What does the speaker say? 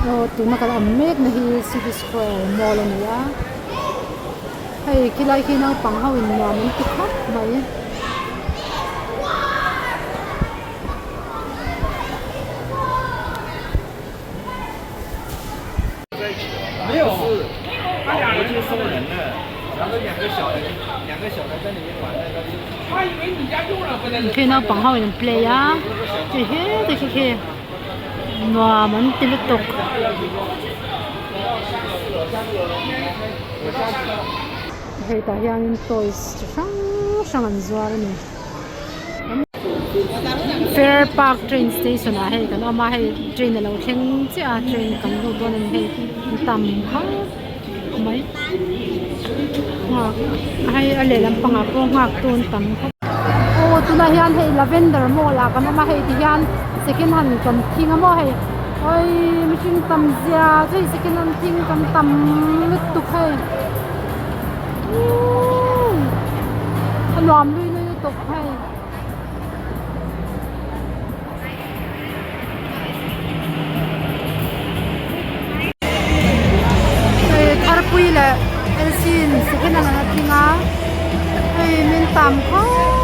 Aw tuna kan awm mek na hi city square mall a ni a hei khilai khi naupang ho in nuam an ti khawp mai. Khi naupang ho in an play a ti he te khi nuam an ti lutuk. Hei tah hianin toys chi hrang hrang an zuar a ni. Fair park train station ah hei kan awm a hei train alo thleng chiah a train kan lut dawn a ni hei an tam khawp mai nghak hei a lehlam pangah pawh nghak tu an tam khawp aw tunah hian hei lavender mall ah kan awm a hei ti hian second hand kan thing a maw hei awii mihring tam zia chu hei second hand thing kan tam lutuk hei uuh a nuam lui lui lutuk hei. Hei tharpui leh elsin second hand an a thing a hei min tam khawp.